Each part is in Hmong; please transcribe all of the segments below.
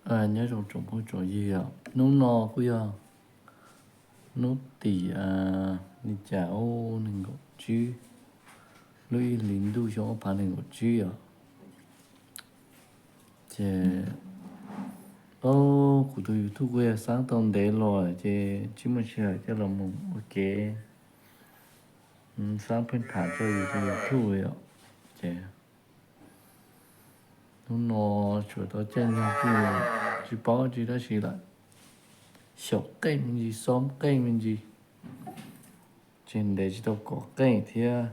Nyob zoo tsoom phooj tsoom ywg os, hnub no kuj yog hnub tim li cas, nees nkaum tsib lub ib hlis ntuj xyoo ob phav nees nkaum tsib os. Ces, o, kuv tus YouTube kuj yog xab tau ntev los ces tsis muaj sij hawm coj los mus ua kev xab pheej tham tso yus tus YouTube li os. Ces hnub no tsuas tau caij nyoog kuj tsis paub tsi tab sis lam xyaum qeej me ntsis, xob qeej me ntsis, tseg ntev tsis tau kov qeej thiab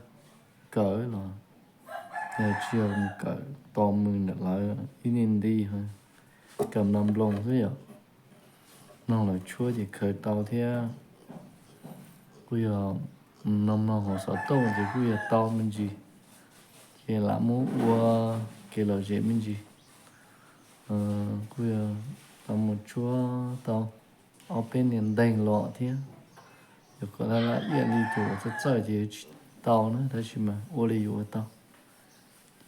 kawm los yog tsis yog kawm tos mus ntawm lawv ib niag nti, kawm mloog mloog xwb yom. Mloog lawv tshuab ces khaws tau thiab. Kuj yog mloog mloog hauv xov tooj ces kuj yog tau me ntsis, ces lam muab ua kev lom zem me ntsis. Kuj yog tau mus tshuab tau ob peb niag nteeg los thiab. Yog kom laj laj ib yam li tus uas txawj txawj ces tsis tau na, tab sis mas ua li yuav ua tau.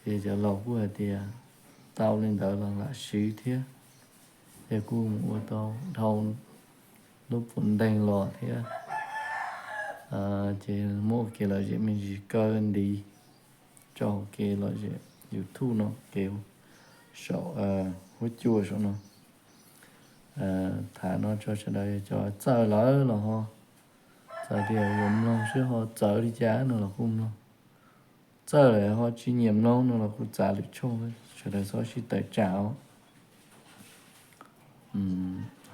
Ces cov laus kuj hais tias tau li ntawd los lam siv thiab. Ces kuj mus ua tau dhau lub puav nteeg los thiab. Ces muab ua kev lom zem me ntsis kaw ntiv rau kev lom zem YouTube no, kev saum huab cua saum no. Tham no tso sawv daws cov txawj lawm los ho, txawm tias yuav mloog seb ho txawv li cas no los kuj mloog. Txawj lawm ho tsis nyiam mloog no los kuj txav lwm tshooj, sawv daws txhob sib tawm tsam os.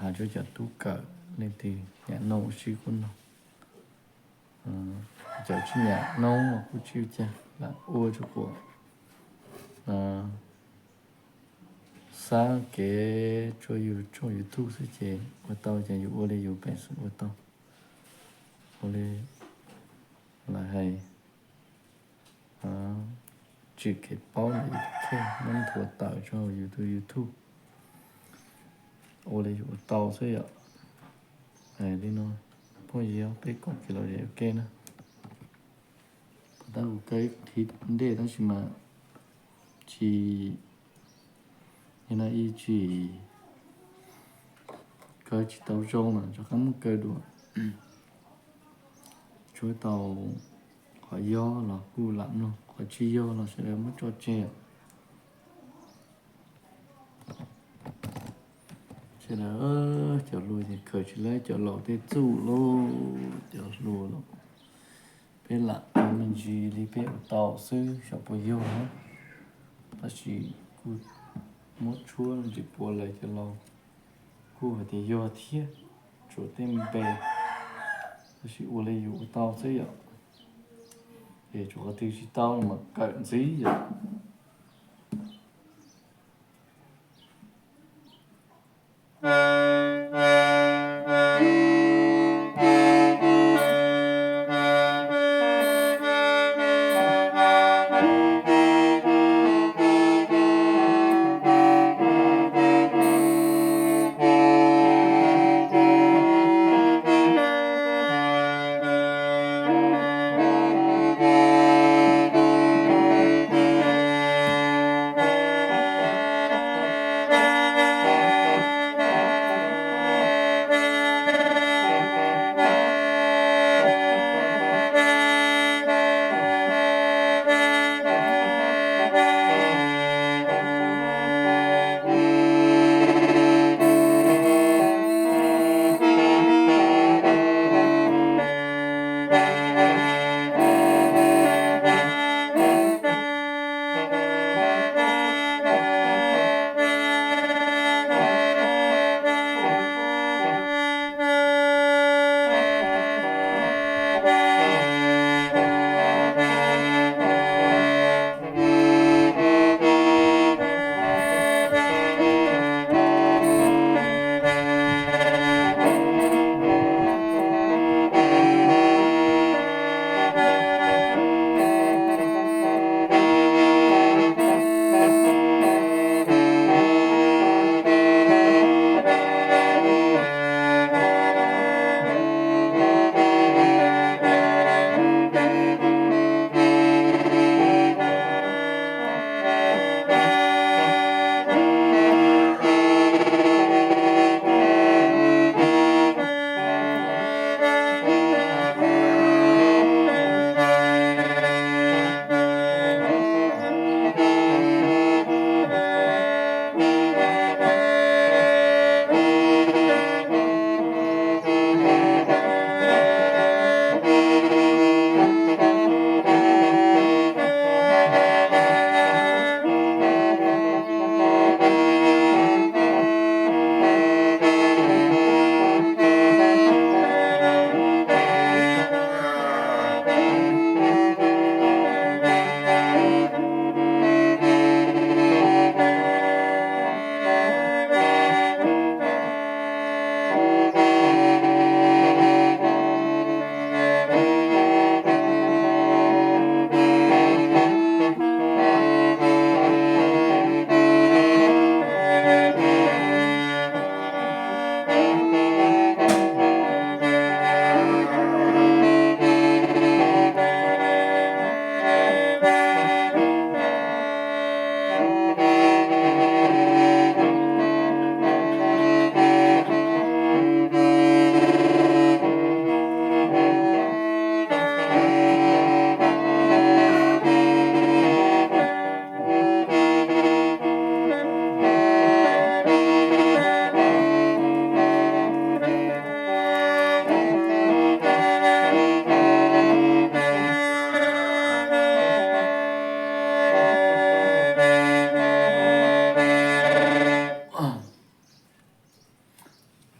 Hais rau cov tub kawm leej twg nyiam mloog ua si kuj mloog, cov tsis nyiam mloog los kuj tsis ua cas, lam ua rau kuv xab kev rua yus tshooj YouTube xwb ces ua tau ces yus ua li yus peem xwm ua tau. Ua li lawv hais, tsim kev paub ntawm yus tus kheej muab nthuav tawm rau yus tus YouTube, ua li yus ua tau xwb yom. Hais li no, phooj ywg, peb koom kev lom zem ua ke na. Kuv tab kuv kaw ib thiv ntej tab sis mas tsis, no ib tsis kaw tsis tau zoo lawm rov qab muab kaw dua. Tshuav tau qhov yog los kuj lam mloog, qhov tsis yog los sawv daws muab tso tseg. Sawv daws, cov hluas ces khaws tsis laib cov laus tej txuj lauj, cov hluas los peb lam ua me ntsis li peb ua tau xwb xyov puas yog na. Tab sis kuj muab tshuab ntsis puav lawm cov laus kuj hais tias yog thiab, tshuav tej npe, tab sis ua li yus ua tau xwb yom. Es tshuav qhov twg tsis tau los mas kawm ntxiv yom.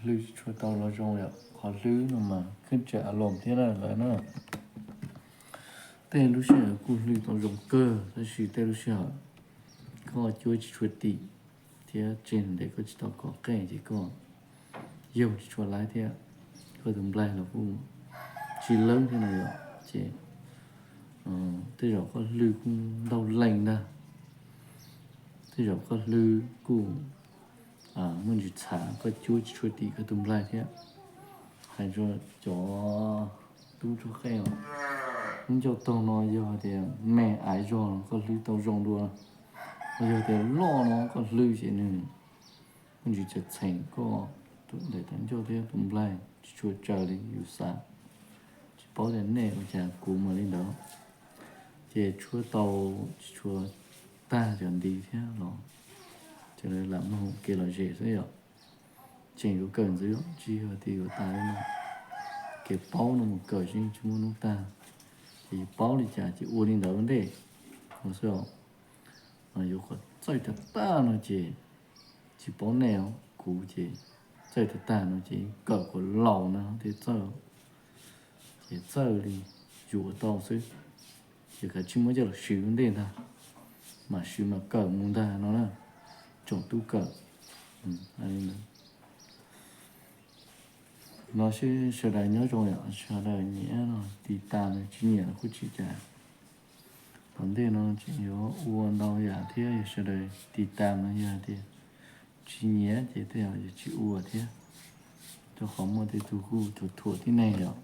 hlwb tsis tshua tau los zoo yom. Qhov hlwb no mas kheej tsam a loos thiab na lawv na. Tej lub sij hawm kuj hlwb tau zoo kawg tab sis tej lub sij hawm koj cuab tsis tshua tim thiab tseg ntev koj tsis tau kov qeej ces koj yaug tsis tshua laib thiab. Koj tus nplaig los kuj tsis leeb thiab no yom. Ces tej zaum koj hlwb kuj ntaug leej ntag. Tej zaum koj hlwb kuj muaj ntsis txhav, koj cuab tsis tshua tim koj tus nplaig thiab. Hais rau cov tub tshoj qeej os, lub ncauj taug no yog tias me aiv zog no koj hlwb tau zoo dua, yog tias loj no koj hlwb ces nws muaj ntsis txheem txheem koj tus ntawm tus ncauj thiab tus nplaig tsis tshua tsaws li yus xav. Tsis paub tias nej ua cas kuv mas li ntawd. Ces tshuab tau tsis tshua tag cov ntiv thiab los ces lawv lam mloog kev lom zem xwb yom. Tseem yuav kawm ntxiv, tsis yog tias yuav tas li no. Kev paub no mus kawm tsis muaj hnub tag. Ces yuav paub li cas ces ua li ntawd ua ntej no xwb os. Yuav kom txawj tag tag no ces tsis paub nej os, kuv ces txawj tag tag no ces kawm kom laus no thiaj txawj. Ces txawj li yus ua tau xwb, ces kav tsij muab coj los siv ua ntej ntag, mam siv mam kawm mus ntag no na, tsoom tub kawm. No seb sawv daws nyob zoo yom, sawv daws nyiam no tiv tas no, tsis nyiam los kuj tsis cas. Tom ntej no tseem yuav ua ntau yam thiab, yog sawv daws tiv tas no yog tias tsis nyiam ces tej zaum yuav tsis ua thiab, rau qhov muaj tej tug kuj thuam thuam tib neeg yom.